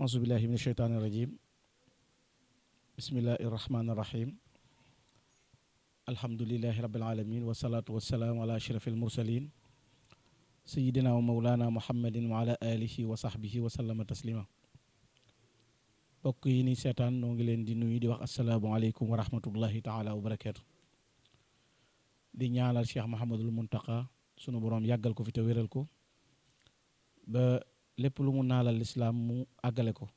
auzu billahi min asheytaani irajim bismillahi irrahmani irrahim alhamdulilahi rabbil alamin wasalaatu wasalaamu ala ashraf almursalin sayidina wa maulana muhammadin wa ala alihi wa sahbihi wa sallama taslima bokk yi ni seetaan noo ngi leen di nuyu di wax asalaamualeykum wa rahmatullahi taala wa barakatu di ñaanal cheikh mahamadul muntaka sunu boroom yàggal ko fi te wéral ko ba lépp lu mu naalal lislaam mu àggale ko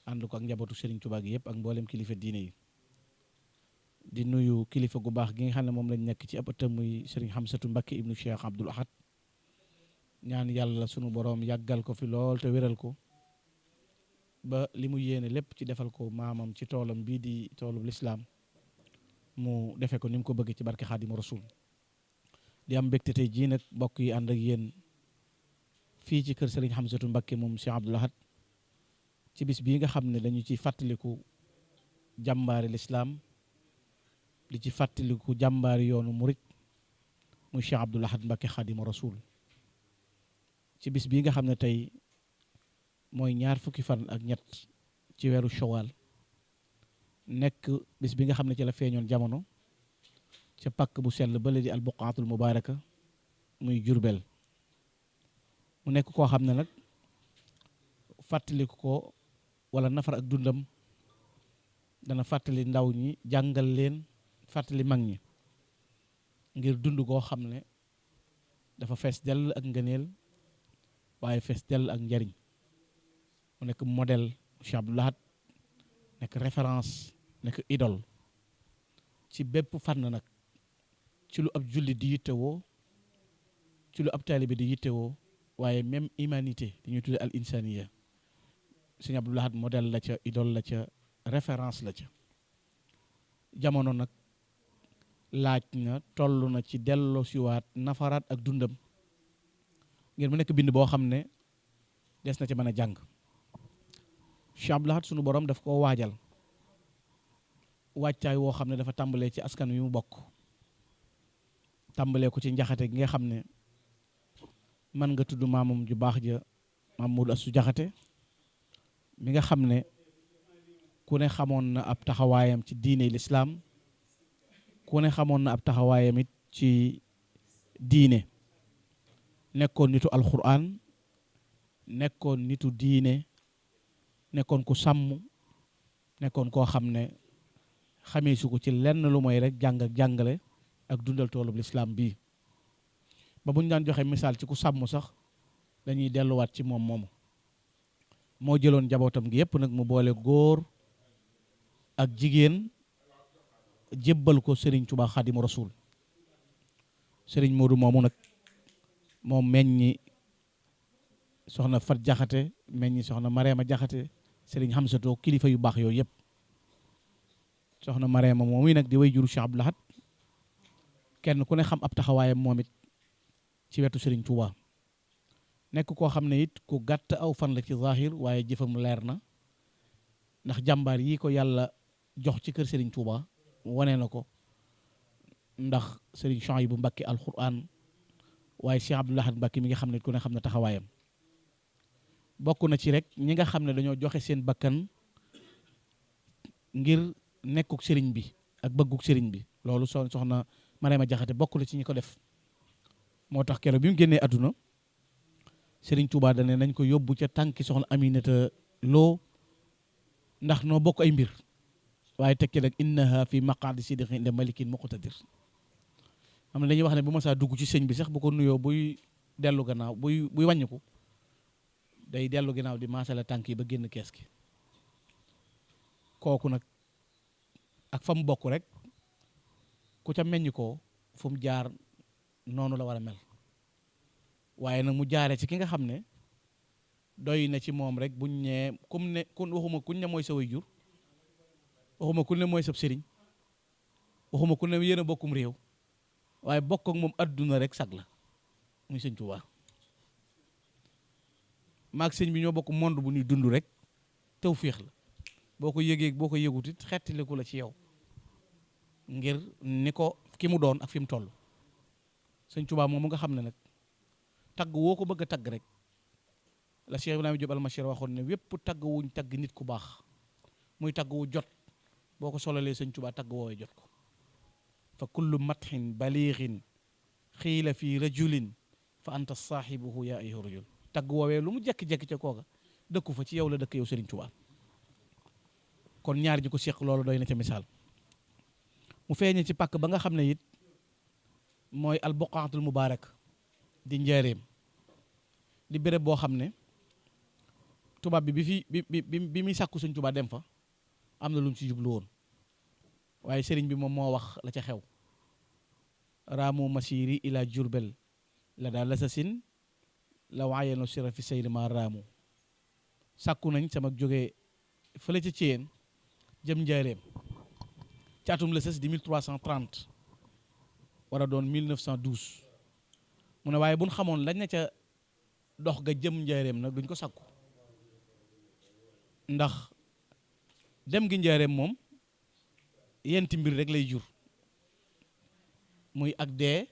ànd ko ak njabootu Serigne Touba gi yëpp ak mboolem kilifa diine yi di nuyu kilifa gu baax gi nga xam ne moom lañ nekk ci ab ëttam muy Serigne Hamsatu Mbakke ibnu Cheikh Abdoul Ahad ñaan yàlla sunu boroom yàggal ko fi lool te wéral ko ba li mu yéene lépp ci defal ko maamam ci toolam bii di toolub lislaam mu defe ko ni mu ko bëgg ci barke Xaadimu Rasuul di am mbégte tey jii nag mbokk yi ànd ak yéen fii ci kër Serigne Hamsatu Mbakke moom Cheikh Abdoul Ahad ci bis bii nga xam ne dañu ci fàttaliku jàmbaari lislaam di ci fàttaliku jàmbaari yoonu murit muy Cheikh Abdoul Ahad Mbakke Xaadimu Rasuul ci bis bii nga xam ne tey mooy ñaar fukki fan ak ñett ci weeru Shawwal nekk bis bi nga xam ne ci la feeñoon jamono ca pàkk bu sell bale di albuqaatul mubaaraka muy Jurbel mu nekk koo xam ne nag fàttaliku ko wala nafar ak dundam dana fàttali ndaw ñi jàngal leen fàttali mag ñi ngir dund koo xam ne dafa fees dell ak ngëneel waaye fees dell ak njariñ mu nekk modèle Cheikh Abdoul Ahad nekk référence nekk idole ci bépp fànn nag ci lu ab julli di yittewoo ci lu ab taalibe di yittewoo waaye même humanité dañuy tudde al insaniya Sëñ Abdoul Ahad modèle la ca idole la ca référence la ca jamono nag laaj na toll na ci dello siwaat nafaraat ak dundam ngir mu nekk bind boo xam ne des na ci mën a jàng Cheikh Abdoul Ahad sunu borom daf koo waajal wàccaay woo xam ne dafa tàmbalee ci askan wi mu bokk tàmbalee ko ci njaxate gi nga xam ne man nga tudd maamam ju baax ja maam Moodu Astu Jaxate mi nga xam ne ku ne xamoon na ab taxawaayam ci diine lislaam ku ne xamoon na ab taxawaayam it ci diine nekkoon nitu alxuraan nekkoon nitu diine nekkoon ku sàmm nekkoon koo xam ne xamee su ko ci lenn lu mooy rek jàng ak jàngale ak dundal toolub lislaam bii ba bu ñu daan joxe misaal ci ku sàmm sax dañuy delluwaat ci moom moomu moo jëloon njabootam gi yëpp nag mu boole góor ak jigéen jébbal ko Serigne Touba Xaadimu Rasuul Serigne Modou moomu nag moom meññi soxna Fat Jaxate meññi soxna Mareema Jaxate Serigne Hamsatu kilifa yu baax yooyu yëpp soxna Mareema moom yi nag di way juru Cheikh Abdoul Ahad kenn ku ne xam ab taxawaayam moom it ci wetu Serigne Touba nekk koo xam ne it ku gàtt aw fan la ci zahir waaye jëfam leer na ndax jàmbaar yi ko yàlla jox ci kër Serigne Touba wane na ko ndax Serigne Chouaïbou Mbacké alquran waaye Cheikh Abdoul Ahad Mbacké mi nga xam ne ku ne xam ne taxawaayam bokk na ci rek ñi nga xam ne dañoo joxe seen bakkan ngir nekkuk sëriñ bi ak bëgguk sëriñ bi loolu soxna Mariama Jaxate bokk na ci ñi ko def moo tax keroog bi mu génnee àdduna Sëriñ Tuubaa dane nañ ko yóbbu ca tànki soxna Aminata Lo ndax noo bokk ay mbir waaye tekki rek innaha fi maqaadi sidqin inda malikin muqtadir am na dañuy wax ne bu ma saa dugg ci sëñ bi sax bu ko nuyoo buy dellu gannaaw buy wàññiku day dellu gannaaw di maasala tànk yi ba génn kees gi kooku nag ak fa mu bokk rek ku ca meññ ko fu mu jaar noonu la war a mel waaye nag mu jaaree ci ki nga xam ne doy na ci moom rek buñ ñee kum ne kun waxuma kuñ ne mooy sa waajur waxuma ku ne mooy sab sëriñ waxuma ku ne yéen a bokkum réew waaye bokk ak moom adduna rek sag la muy Sëñ Tuubaa maag sëñ bi ñoo bokk monde bu ñuy dund rek tawféex la boo ko yëgee boo ko yëgut it xettiliku la ci yow ngir ni ko ki mu doon ak fi mu toll Sëñ Tuubaa moom mu nga xam ne nag tagg woo ko bëgg a tagg rek la Cheikh Ibrahima Diop Almachir waxoon ne wépp tagg wuñ tagg nit ku baax muy tagg wu jot boo ko solalee sëñ Tuubaa tagg woowee jot ko fa kullu matxin baliixin xiila fii rajulin fa anta saaxibuhu yaa ayyuha rajul tagg woowee lu mu jekki-jekki ca kooka dëkku fa ci yow la dëkk yow Sëriñ Tuubaa kon ñaar ji ko seq loolu doy na ca misaal mu feeñe ci pàkk ba nga xam ne it mooy al buqaatul mubaarak di njaareem di béréb boo xam ne tubaab bi muy sàkku Sëriñ Tuubaa dem fa am na lu mu ci jublu woon waaye sëriñ bi moom moo wax la ca xew raamu masiri ila jurbel la daal lasasin la waayeno sira fi sayri ma raamu sàkku nañ sama jógee fële ca Ciyeen jëm njaareem ci atum la sës di 1330 war a doon 1912 mu ne waaye buñ xamoon lañ na ca dox ga jëm njaareem nag duñ ko sàkku ndax dem gi njaareem moom yenti mbir rek lay jur muy ak dee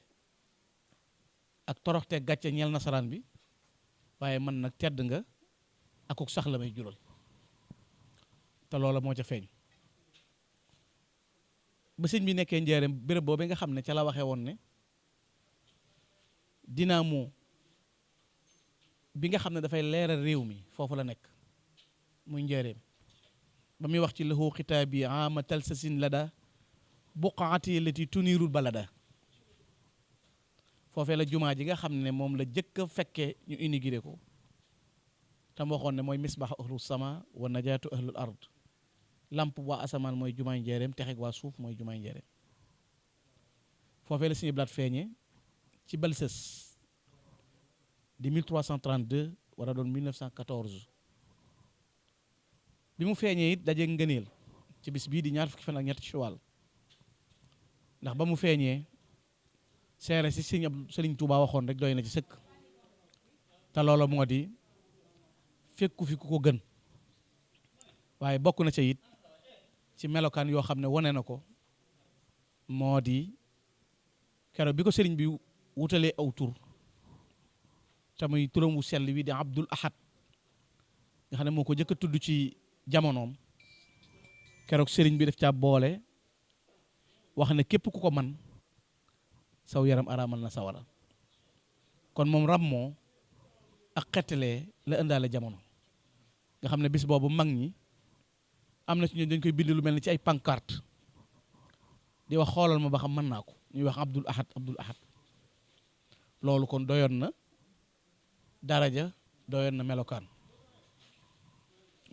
ak toroxte gàcce ñeel nasaraan bi waaye man nag tedd nga akuk sax la may jural te loola moo ca feeñ ba sëñ bi nekkee njaareem béréb boobu nga xam ne ca la waxee woon ne dynamo bi nga xam ne dafay leeral réew mi foofu la nekk muy njaareem ba muy wax ci lahu xitaabi ama talsasin lada buqaati lati tuniirul balada foofee la jumaa ji nga xam ne moom la jëkk a fekke ñu inauguré ko tam waxoon ne mooy misbaax ahlus sama wa najaatu ahlul ard lamp waa asamaan mooy jumaay njaareem texeg waa suuf mooy jumaay njaareem foofee la suñu blaat feeñe ci Balsës di 1332 war a doon 1914 bi mu feeñee it daje ngëneel ci bis bii di ñaar fukki fan ak ñetti Shawwal ndax ba mu feeñee seere si Sëriñ Tuubaa waxoon rek doy na ci sëkk te loola moo di fekku fi ku ko gën waaye bokk na ca it ci melokaan yoo xam ne wane na ko moo di keroog bi ko sëriñ bi wutalee aw tur te muy turam wu sell wi di Abdul Ahad nga xam ne moo ko jëkk a tudd ci jamonoom keroog sëriñ bi def caa boole wax ne képp ku ko man saw yaram araamal na sawara kon moom rammoo ak xettalee la ëndaale jamono nga xam ne bis boobu mag ñi am na ci ñun dañ koy bind lu mel ni ci ay pancarte di wax xoolal ma ba xam mën naa ko ñuy wax Abdul Ahad Abdul Ahad loolu kon doyoon na daraja doyoon na melokaan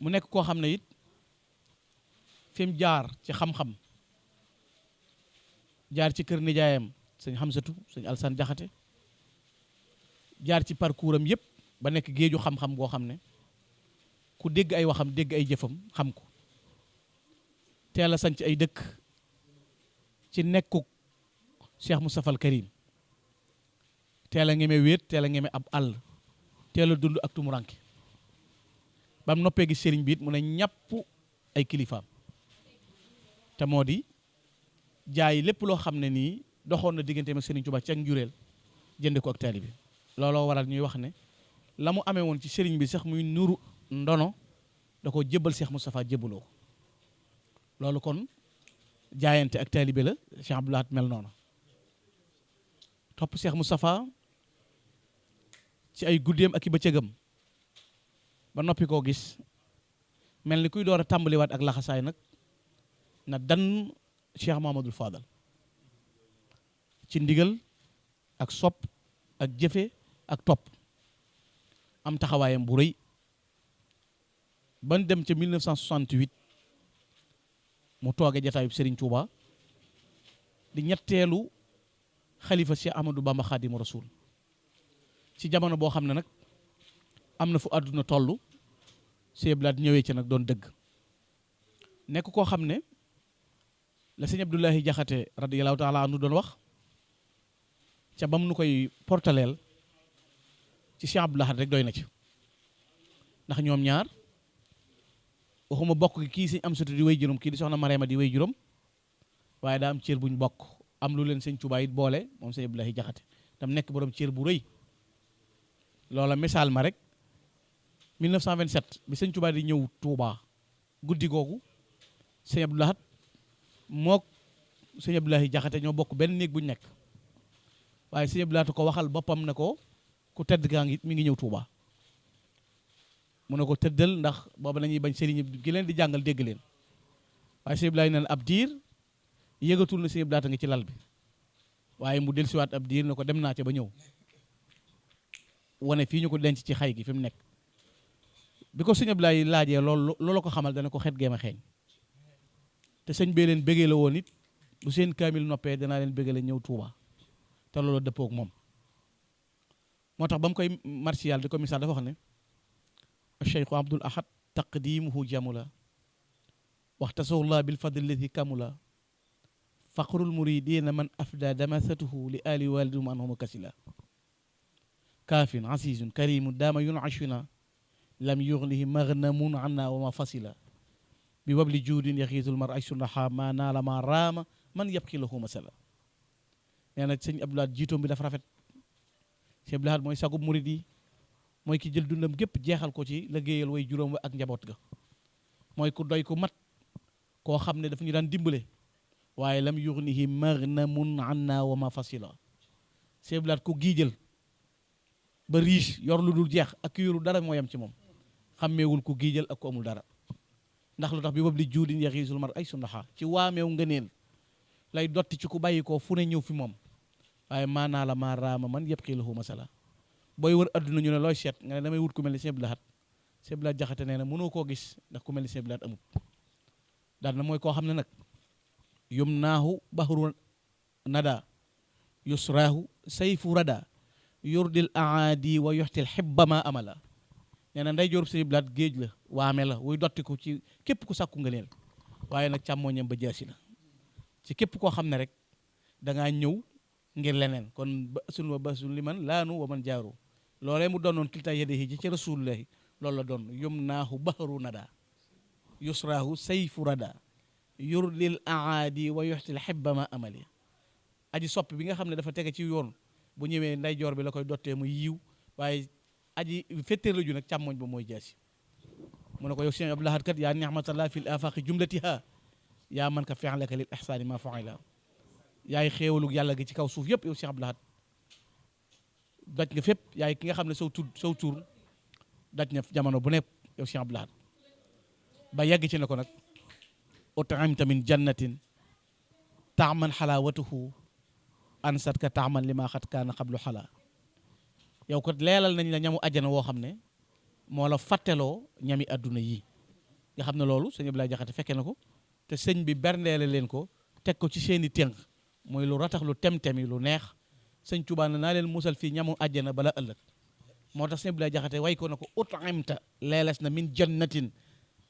mu nekk koo xam ne it fi mu jaar ci xam-xam jaar ci kër nijaayam sëñ Xamsatu sëñ Alsaan Jaxate jaar ci parcours am yëpp ba nekk géeju xam-xam goo xam ne ku dégg ay waxam dégg ay jëfam xam ko teel a sanc ay dëkk ci nekkuk Cheikh Moustapha al Karim teel a ngeme wéet teel a ngeme ab àll teel a dund ak tumuranke bam noppee gis sëriñ bi it mu ne ñàpp ay kilifaam te moo di jaay lépp loo xam ne nii doxoon na digganteem ak Sëriñ Tuubaa ci ak njureel jënde ko ak taalibe looloo waral ñuy wax ne la mu amee woon ci sëriñ bi sax muy nuru ndono da ko jébbal Cheikh Moustapha jébbaloo ko loolu kon jaayante ak taalibe la Cheikh Abdoul Ahad mel noonu topp Cheikh Moustapha ci ay guddeem ak i bëccëgam ba noppi koo gis mel ni kuy door a tàmbaliwaat ak laxasaay nag na dan Cheikh Mahamadul Fadal ci ndigal ak sopp ak jëfe ak topp am taxawaayam bu rëy ban dem ca 1968 mu tooge jataayub Serigne Touba di ñetteelu xalifa Cheikh Ahmadou Bamba Khadimu Rasul ci jamono boo xam ne nag am na fu àdduna toll Sëñ Blaat ñëwee ci nag doon dëgg nekk koo xam ne la sëñ Abdoulahi Jaxate radiyallahu taala anhu doon wax ca bam nu koy portaleel ci Cheikh Abdoul Ahad rek doy na ci ndax ñoom ñaar waxuma bokk kii sëñ Amsatu di way juróom kii di soxna Mariama di way juróom waaye daa am cër buñ bokk am lu leen sëñ Tuubaa it boole moom sëñ Abdoulahi Jaxate tam nekk borom cër bu rëy loola misaal ma rek 1927 bi sëñ Touba di ñëw Touba guddi googu sëñ Abdou Lahad mook sëñ Abdoulahi Jaxate ñoo bokk benn néeg bu ñu nekk waaye sëñ Abdou Lahad ko waxal boppam ne ko ku tedd gaa ngi mi ngi ñëw Touba mu ne ko tëddal ndax booba nañuy bañ sëriñ gi leen di jàngal dégg leen waaye sëñ Abdoulahi ne ab diir yëgatul na sëñ Abdou Lahad a ngi ci lal bi waaye mu dellusiwaat ab diir ne ko dem naa ca ba ñëw wane fii ñu ko denc ci xay gi fi mu nekk bi ko sëñ Abdoulahi laajee loolu ko xamal dana ko xet géem a xeeñ te sëñ bee leen bëggee la woon it bu seen kaamil noppee danaa leen bëggee la ñëw Touba te loolu dëppook moom moo tax ba mu koy martial di ko misaal dafa wax ne cheikhu Abdul Ahad taqdimuhu jamula waxtasawullah bil fadli alladi kamula faqrul muridina man afda damasatuhu li ali walidum anhum kasila kaafin asizun karimun daama yunashuna lam yughnihi maghnamun anna wa ma fasila bi wabli juudin yaxiitul mar ay sunnaha ma naala ma raama man yabqi lahu masala nee na sëñ Abdou Lahad jiitoom bi dafa rafet sëñ Abdou Lahad mooy sagub murid yi mooy ki jël dundam gépp jeexal ko ci liggéeyal way juróom wa ak njaboot ga mooy ku doy ku mat koo xam ne dafa ñu daan dimbale waaye lam yughnihi maghnamun anna wa ma fasila sëñ Abdou Lahad ku giijal ba riche yor lu dul jeex ak ki yoru dara moo yam ci moom xàmmeewul ku giijal ak ku amul dara ndax lu tax bi boobu li juudin yaxiisul mar ay sundaxa ci waameew ngëneel lay dotti ci ku bàyyi ko fu ne ñëw fi moom waaye maanaa la maa raama man yëpp xii lahu masala booy wër adduna ñu ne looy seet nga ne damay wut ku mel ni sëñ Abdou Lahad sëñ Abdou Lahad Jaxate nee na mënoo koo gis ndax ku mel ni sëñ Abdou Lahad amut daal na mooy koo xam ne nag yum naahu bahru nada yusraahu sayfu rada yurdil aadi wa yoxtil xibbama amala nee na nday joorub sëñ Abdou Lahad géej la waame la wuy dotti ko ci képp ku sàkku nga neel waaye nag càmmooñam ba jaasi la ci képp koo xam ne rek dangaa ñëw ngir leneen kon ba sun wa ba sun li man laanu wa man jaaru loolee mu doonoon kilta yadihi ji ci rasulullahi loolu la doon yum naahu bahru nada yusraahu sayfu rada yurdil aadi wa yoxtil xibbama amali aji soppi bi nga xam ne dafa tege ci yoon bu ñëwee nday joor bi la koy dottee muy yiw waaye aji fetteer la ju nag càmmooñ ba mooy jaasi mu ne ko yow Cheikh Abdou Lahad kat yaa nixmatallah fil afaqi jumlatiha yaa man ka fi'laka lil ihsani ma fa'ila yaay xéewalu yàlla gi ci kaw suuf yëpp yow Cheikh Abdou Lahad daj nga fépp yaay ki nga xam ne saw tur daj na jamono bu nekk yow Cheikh Abdou Lahad ba yegg ci ne ko nag ut'imta min jannatin ta'man halawatuhu ansat ka ta'man lima xat kaana qablu xala yow ko leelal nañ la ñamu àjjana woo xam ne moo la fàtteloo ñami adduna yi nga xam ne loolu sëñ Abdoulaye Jaxate fekke na ko te sëñ bi berndeele leen ko teg ko ci seeni tënk mooy lu ratax lu tem-temi lu neex sëñ Tuubaa na naa leen musal fii ñamu àjjana bala ëllëg moo tax sëñ Abdoulaye Jaxate way ko na ko ut'imta leeles na min jannatin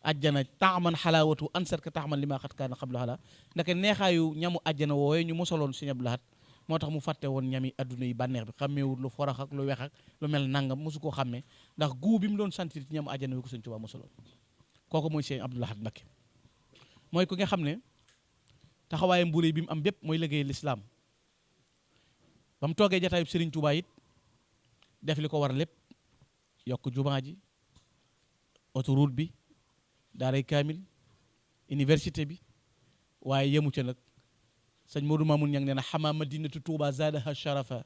àjjana taaman xalaawatu ansat ka taaman li maa xat kaana qabla xala ndeke neexaayu ñamu àjjana woowee ñu mosaloon sëñ Abdou Lahad moo tax mu fàtte woon ñami adduna yi bànneex bi xàmmeewul lu forax ak lu wex ak lu mel nangam mosu koo xàmmee ndax guu bi mu doon sentir ci ñamu àjjana wi ko sëñ Tuubaa mosaloon kooku mooy sëñ Abdou Lahad Mbacké mooy ku nga xam ne taxawaaye mbuure bi mu am bépp mooy liggéey lislaam ba mu toogee jataayub Sëriñ Tuubaa it def li ko war lépp yokk jumaa ji autoroute bi daaray kaamil université bi waaye yemu ca nag sëñ Modou Mamoun Niang nee na xamaa madinatu Touba zaadaha sharafa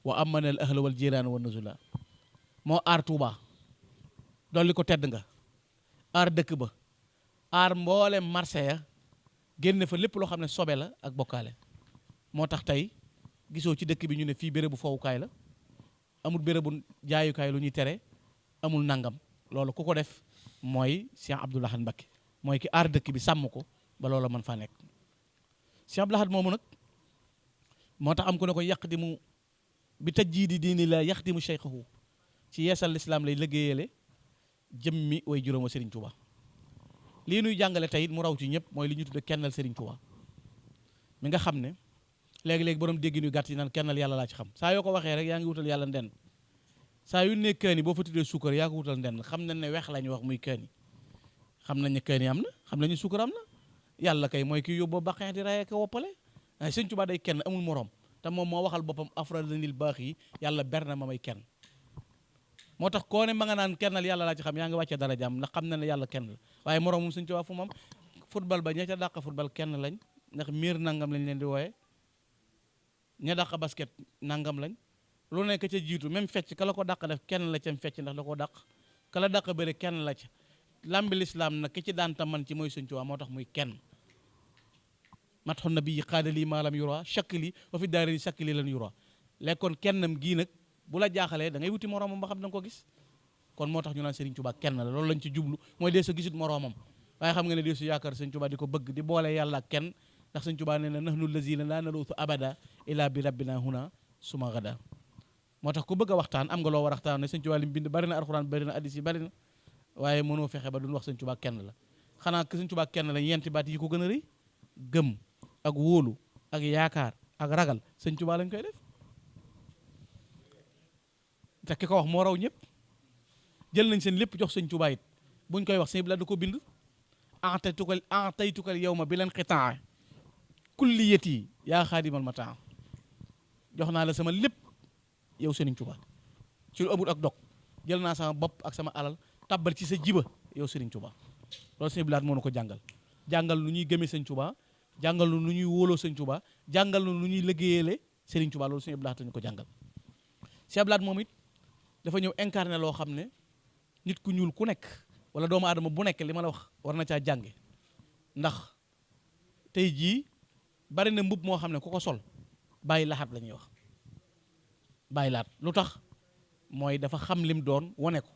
wa amana al ahla wal jiraan wa nuzula moo aar Touba dolli ko tedd nga aar dëkk ba aar mboolem marché ya génne fa lépp loo xam ne sobe la ak bokkaale moo tax tey gisoo ci dëkk bi ñu ne fii bérébu fowukaay la amul bérébu jaayukaay lu ñuy tere amul nangam loolu ku ko def mooy Cheikh Abdou Lahad Mbacké mooy ki aar dëkk bi sàmm ko ba loola mën faa nekk Cheikh Abdou Lahad moomu nag moo tax am ku ne ko yaqdimu bi tajdiidi diini la yaqdimu cheikhahu ci yeesal lislaam lay liggéeyale jëmmi way juróom wa Serigne Touba lii nuy jàngale tey it mu raw ci ñëpp mooy li ñu tudde kennal Serigne Touba mi nga xam ne léegi-léegi borom dégg ñu gàtt yi naan kennal yàlla laa ci xam saa yoo ko waxee rek yaa ngi wutal yàlla nden saa yu ne kaani boo fa tuddee suukar yaa ko wutal nden xam nañ ne weex la ñu wax muy kaani xam nañ ne kaani am na xam nañu suukar am na yàlla kay mooy kii yóbboo baqen di raye ko woppale waaye Sëñ Tuubaa day kenn amul morom te moom moo waxal boppam afradanil baax yi yàlla ber na ma may kenn moo tax koo ne ma nga naan kennal yàlla laa ci xam yaa ngi wàccee dara jàmm ndax xam na ne yàlla kenn la waaye moroomum sëñ Tuubaa fu moom football ba ña ca dàq football kenn lañ ndax miir nangam lañ leen di wooye ña dàq basket nangam lañ lu nekk ca jiitu même fecc ka la ko dàq def kenn la cam fecc ndax da koo dàq ka la dàq bëri kenn la ca lambi lislaam nag ki ci daan tam man ci mooy sëñ Tuubaa moo tax muy kenn matxu nabi yi xaadalii maalam yura chakkli wa fi daari chakkli lan yura lekkoon kennam gii nag bu la jaaxalee da ngay wuti moroomam ba xam da nga ko gis kon moo tax ñu naan Serigne Touba kenn la loolu lañ ci jublu mooy dee sa gisut moroomam waaye xam nga ne dee su yaakaar Serigne Touba di ko bëgg di boole yàlla ak kenn ndax Serigne Touba nee na nahnu lazina laa naluutu abada ila bi rabbina huna suma gada moo tax ku bëgg a waxtaan am nga loo war a waxtaan ne Serigne Touba li mu bind bari na alxuraan bari na hadiis yi bari na waaye mënoo fexe ba duñ wax Serigne Touba kenn la xanaa que Serigne Touba kenn la yenti baat yi ko gën a rëy gëm ak wóolu ak yaakaar ak ragal Serigne Touba lañ koy def te ki ko wax moo raw ñëpp jël nañ seen lépp jox sëñ Tuubaa it buñ koy wax sëñ bi la da ko bind ataytukal yawma bi leen xitaa kulliyati yaa xaadimal mataa jox naa la sama lépp yow sëriñ Tuubaa ci lu amul ak dog jël naa sama bopp ak sama alal tabbal ci sa jiba yow sëriñ Tuubaa loolu sëñ bi laat moo nu ko jàngal nu ñuy gëmee sëñ Tuubaa jàngal nu ñuy wóoloo sëñ Tuubaa jàngal nu ñuy liggéeyale sëriñ Tuubaa loolu sëñ bi laat ñu ko jàngal sëñ bi laat moom it dafa ñëw incarné loo xam ne nit ku ñuul ku nekk wala doomu aadama bu nekk li ma la wax war na caa jànge ndax tey jii bari na mbub moo xam ne ku ko sol bàyyi laxaat la ñuy wax bàyyi laat lu tax mooy dafa xam lim doon wane ko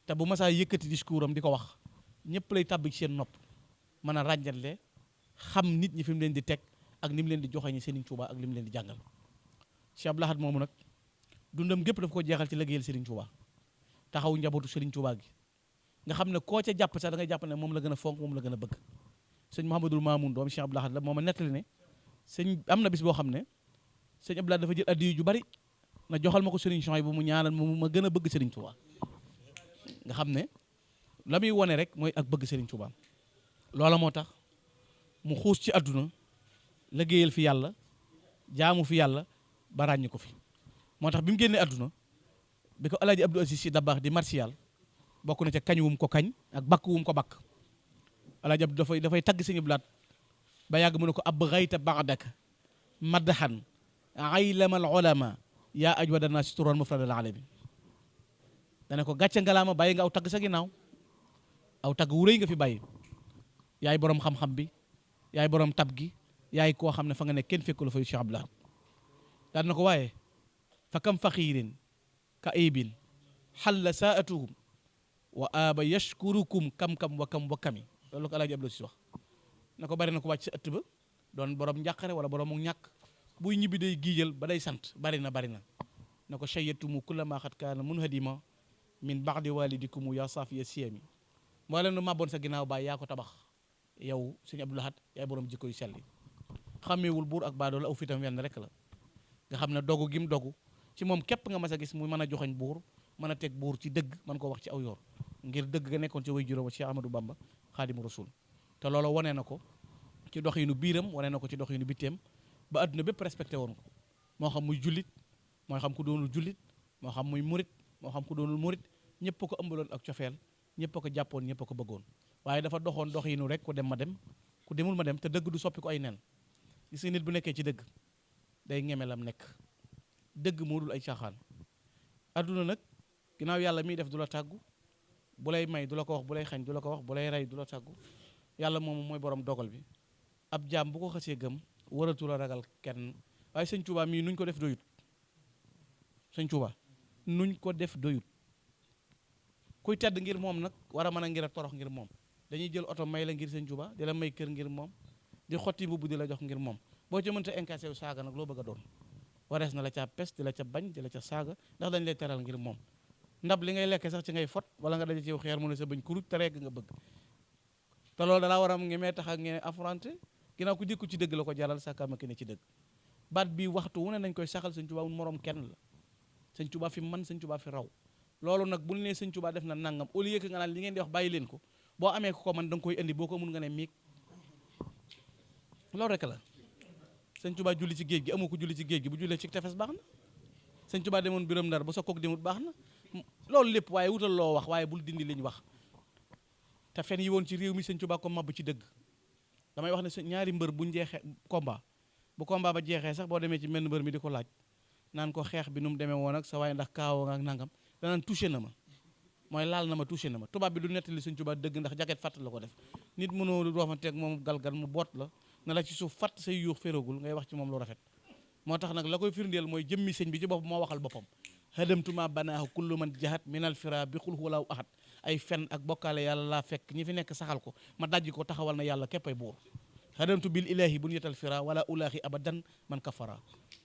te bu masaa yëkkati discours am di ko wax ñëpp lay tàbbi ci seen nopp mën a ràññatle xam nit ñi fi mu leen di teg ak ni mu leen di joxe ñi Serigne Touba ak li mu leen di jàngal Cheikh Abdou Lahad moomu nag dundam gépp dafa ko jeexal ci liggéeyal Serigne Touba taxaw njabootu Serigne Touba gi nga xam ne koo ca jàpp sax da ngay jàpp ne moom la gën a fonk moom la gën a bëgg sëñ Mouhamadul Mamoun doom Cheikh Abdou Lahad la mooma nettali ne sëñ am na bis boo xam ne sëñ Abdou Lahad dafa jël addiyu ju bari na joxal ma ko Serigne Souhaïbou bu mu ñaanal ma gën a bëgg Serigne Touba nga xam ne la muy wone rek mooy ak bëgg Serigne Touba loola moo tax mu xuus ci àdduna liggéeyal fi yàlla jaamu fi yàlla ba ràññi ko fi moo tax bi mu génnee àdduna bi ko Alaaji Abdou Aziz Sy Dabakh di martial bokk na ca kañ wum ko kañ ak bakk wum ko bakk Alaaji Abdou dafay tagg Sëñ Abdou Lahad ba yàgg mu ne ko ab xayta baxdaka maddaxan aylamal ulama yaa ajwada naasi turan mufradal alamin dane ko gàcce ngalaama bàyyi nga aw tagg sa ginnaaw aw tagg wu rëy nga fi bàyyi yaay borom xam-xam bi yaay borom tab gi yaay koo xam ne fa nga ne kenn fekku la fa Cheikh Abdou Lahad daan na ko waaye fa kam faqiirin ka aybin xalla saatuhum wa aba yashkurukum kam-kam wa kami loolu ko Alaaji Abdou si wax na ko bari na ko wàcc sa ëtt ba doon borom njàqare wala borom mu ñàkk buy ñibbi day giijal ba day sant bari na na ko shayatumu kulla ma xat kaana munhadima min baxdi walidikumu ya safiya siyami moo leen nu màbboon sa ginnaaw baay yaa ko tabax yow Sëñ Abdou Lahad yaay borom jikko yu selli xàmmeewul buur ak baadoo la aw fitam wenn rek la nga xam ne dogu gim dogu ci moom képp nga mas a gis mu mën a joxañ buur mën a teg buur ci dëgg mën koo wax ci aw yoor ngir dëgg ga nekkoon ci way juróom Cheikh Ahmadou Bamba Xaadimu Rasul te loolu wane na ko ci doxinu biiram wane na ko ci doxinu bitteem ba adduna bépp respecté woon ko moo xam muy jullit moo xam ku doonul jullit moo xam muy murit moo xam ku doonul murit ñëpp ko ëmbaloon ak cofeel ñëpp ko jàppoon ñëpp ko bëggoon waaye dafa doxoon doxinu rek ku dem ma dem ku demul ma dem te dëgg du soppi ko ay nen gis nga nit bu nekkee ci dëgg day ngeme lam nekk dëgg moo dul ay caaxaan adduna nag ginnaaw yàlla miy def du la tàggu bu lay may du la ko wax bu lay xañ du la ko wax bu lay rey du la tàggu yàlla moom mooy borom dogal bi ab jaam bu ko xasee gëm waratu la ragal kenn waaye sëñ Tuubaa mii nuñ ko def doyut sëñ Tuubaa nuñ ko def doyut kuy tedd ngir moom nag war a mën a ngir a torox ngir moom dañuy jël oto may la ngir sëñ Tuubaa di la may kër ngir moom di xotti mbubb di la jox ngir moom boo ca mënta incassé wu saaga nag loo bëgg a doon warees na la ca pes di la ca bañ di la ca saaga ndax dañ lay teral ngir moom ndab li ngay lekke sax ci ngay fot wala nga daje ci xeer mu ne sa bañ kuruj te rekk nga bëgg te loolu dalaa war a ngemee tax ak ngeen affronté ginnaaw ku jëkku ci dëgg la ko jaral sàkkaama ki ne ci dëgg baat bi waxtu wu ne nañ koy saxal sëñ Tuubaa moroom kenn la sëñ Tuubaa fi man sëñ Tuubaa fi raw loolu nag bu ñu nee sëñ Tuubaa def na nangam au lieu que nga naan li ngeen di wax bàyyi leen ko boo amee ko man da nga koy indi boo ko mun nga ne miig loolu rek la sëñ Tuubaa julli ci géej gi amu ko julli ci géej gi bu jullee ci tefes baax na sëñ Tuubaa demoon biram Ndar ba sa kook demut baax na loolu lépp waaye wutal loo wax waaye bul dindi liñ wax te fen yi woon ci réew mi sëñ Tuubaa ko màbb ci dëgg damay wax ne ñaari mbër buñ jeexee combat bu combat ba jeexee sax boo demee ci menn mbër mi di ko laaj naan ko xeex bi nu mu demee woon ak sa waaye ndax kaawoo nga ak nangam danaan touché na ma mooy laal na ma touché na ma tubaab bi du nettali sëñ Tuubaa dëgg ndax jaket fatt la ko def nit mënoo roofanteeg moom galgal mu boot la na la ci suuf fatt say yuux féroogul ngay wax ci moom lu rafet moo tax nag la koy firndeel mooy jëmmi sëñ bi ci bopp moo waxal boppam hadamtuma banaahu kullu man jahat minal fira bi xul huwalaahu ahad ay fen ak bokkaale yàlla laa fekk ñi fi nekk saxal ko ma dajji ko taxawal na yàlla képp ay buur hadamtu bil ilahi bu yetal fira wala ulaahi abadan man kafara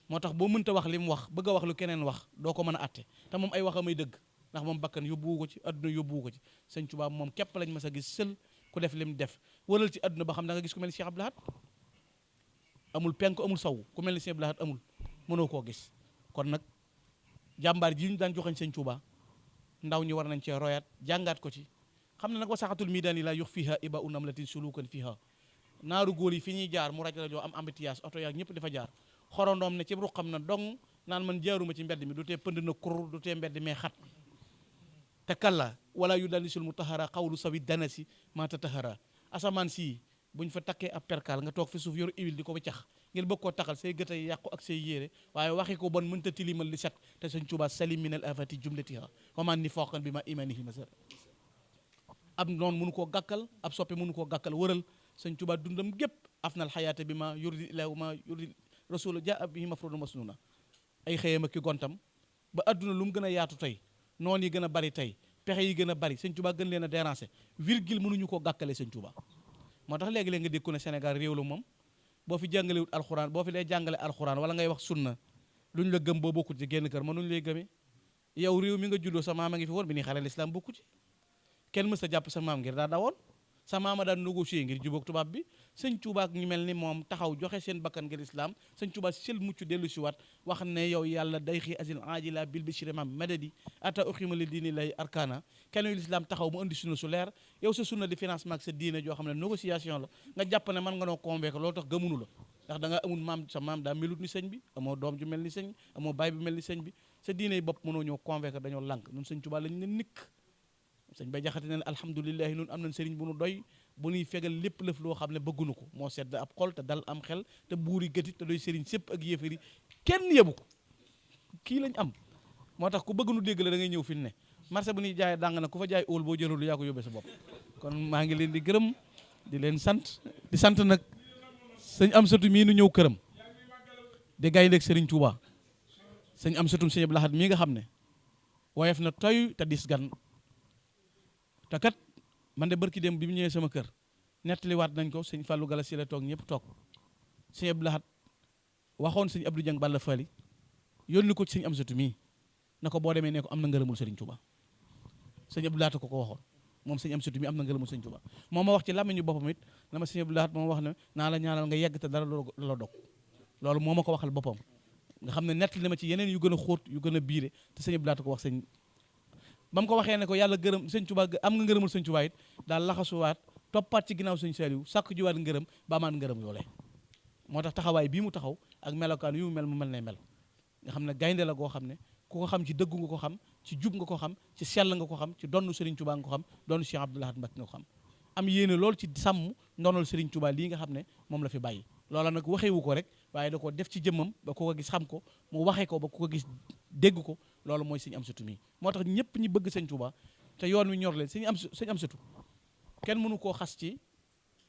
moo tax boo mënta wax li mu wax bëgg a wax lu keneen wax doo ko mën a atte te moom ay waxamay dëgg ndax moom bakkan yóbbuwu ko ci adduna yóbbuwu ko ci sëñ Tuubaa moom képp lañ mas a gis sël ku def lim def wëral ci adduna ba xam da nga gis ku mel ni Cheikh Abdou Lahad amul penk amul saw ku mel ni Cheikh Abdou Lahad amul mënoo koo gis kon nag jàmbaar ji ñu daan joxañ sëñ Tuubaa ndaw ñi war nañ cee royaat jàngaat ko ci xam ne nag wasaxatul miidaan yi laa yox fiiha iba u namlatin sulukan fiiha naaru góor yi fi ñuy jaar mu rajo am embouteillage oto yaag ñëpp dafa jaar xorondoom ne ci ruqam na dong naan man jaaruma ci mbedd mi du tee pënd na kur du tee mbedd mee xat te kalla wala yu danisul mu taxara xawlu sawi danasi ma ta taxara asamaan sii buñ fa takkee ab perkal nga toog fi suuf yor huile di ko wiccax ngir bëgg koo taxal say gët ay yàqu ak say yére waaye waxi ko bon mënta tilimal li set te sëñ Tuubaa salim min al afati jumlatiha waman ni fooqan bi ma imanihi masar ab noonu mënu koo gàkkal ab soppe mënu koo gàkkal wëral sëñ Tuubaa dundam gépp afnal xayaata bi ma yurdi ilahu ma yurdi rasula jaa bihi mafrudu masnuna ay xëyam ak ki gontam ba adduna lu mu gën a yaatu tey noonu yi gën a bari tey pexe yi gën a bari sëñ Tuubaa gën leen a déranger virgule mënuñu koo gàkkale sëñ Tuubaa moo tax léegi-léegi nga dégg ko ne Sénégal réew la moom boo fi jàngalewut alxuraan boo fi dee jàngale alxuraan wala ngay wax sunna luñ la gëm boo bokkut ci génn kër mënuñ lay gëmee yow réew mi nga juddoo sa maama ngi fi woon bi ni xale l'islam bokku ci kenn mës a jàpp sa maam ngir daa dawoon sa maama daan négocier ngir jubóog tubaab bi sëñ Tuubaa ak ñu mel ni moom taxaw joxe seen bakkan ngir islam sëñ Tuubaa sel mucc dellu si waat wax ne yow yàlla day xii asil ajila bil bishri mam madadi ata uxima li diini lay arkana kenn yu l'islam taxaw mu indi sunna su leer yow sa sunna di financement ak sa diine joo xam ne négociation la nga jàpp ne mën nga noo convaincre loolu tax gëmunu la ndax da nga amul maam sa maam daa melut ni sëñ bi amoo doom ju mel ni sëñ amoo baay bi mel ni sëñ bi sa diine yi bopp mënoo ñoo convaincre dañoo lànk ñun sëñ Tuubaa lañ ne nikk sëñ bay jaxate ne alhamdulilahi nun am nañ sëriñ bu nu doy bu nuy fegal lépp lëf loo xam ne bëggunu ko moo sedd ab xol te dal am xel te buuri gëti te doy sëriñ sépp ak yéefari kenn yebu ko kii lañ am moo tax ku bëgg nu dégg la da ngay ñëw fi ne marché bu ñuy jaayee dàng na ku fa jaay óol boo jëlul lu yaa ko yóbbee sa bopp kon maa ngi leen di gërëm di leen sant di sant nag sëñ am satu mii nu ñëw këram di gayndeeg sëriñ Tuubaa sëñ am satum sëñ Abdou Lahad mii nga xam ne woyof na toy te dis gan te kat man de barki dem bi mu ñëwee sama kër nettaliwaat nañ ko sëñ Fallou Gala si la toog ñëpp toog sëñ Abdou Lahad waxoon sëñ Abdou Dieng Balla Fally yónni ko ci sëñ Amsatu mii na ko boo demee ne ko am na ngërëmul sëriñ Touba sëñ Abdou Lahad ko waxoon moom sëñ Amsatu mii am na ngërëmul sëriñ Touba moom ma wax ci làmmiñu boppam it na ma sëñ Abdou Lahad moom wax ne naa la ñaanal nga yegg te dara la dog loolu moo ma ko waxal boppam nga xam ne nettali na ma ci yeneen yu gën a xóot yu gën a biire te sëñ Abdou Lahad ko wax sëñ ba mu ko waxee ne ko yàlla gërëm sëñ Tuubaa am nga ngërëmul sëñ Tuubaa it daal laxasuwaat toppaat ci ginnaaw sëñ Saliou sàkk jiwaat ngërëm ba amaat ngërëm yoolee moo tax taxawaay bii mu taxaw ak melokaan yu mu mel ne mel nga xam ne gaynde la goo xam ne ku ko xam ci dëggu nga ko xam ci jub nga ko xam ci sell nga ko xam ci donnu Sëriñ Tuubaa nga ko xam donnu Cheikh Abdou Lahad Mbacké nga ko xam am yéene lool ci sàmm ndonal Sëriñ Tuubaa lii nga xam ne moom la fi bàyyi loola nag waxewu ko rek waaye da ko def ci jëmmam ba ku ko gis xam ko mu waxee ko ba ku ko gis dégg ko loolu mooy sëñ Amsatu mii moo tax ñëpp ñi bëgg sëñ Tuubaa te yoon wi ñor leen sëñ Amsatu kenn mënu koo xas ci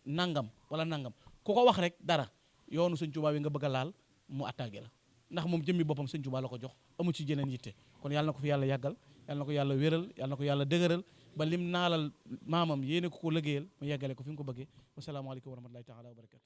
nangam wala nangam ku ko wax rek dara yoonu sëñ Tuubaa wi nga bëgg a laal mu attaqué la ndax moom jëmmi boppam sëñ Tuubaa la ko jox amu ci jeneen yitte kon yàlla na ko fi yàlla yàggal yàlla na ko yàlla wéral yàlla na ko yàlla dëgëral ba lim naalal maamam yéene ko liggéeyal mu yeggale ko fi mu ko bëggee wasalaamaaleykum wa rahmatullahi taala wa barakatu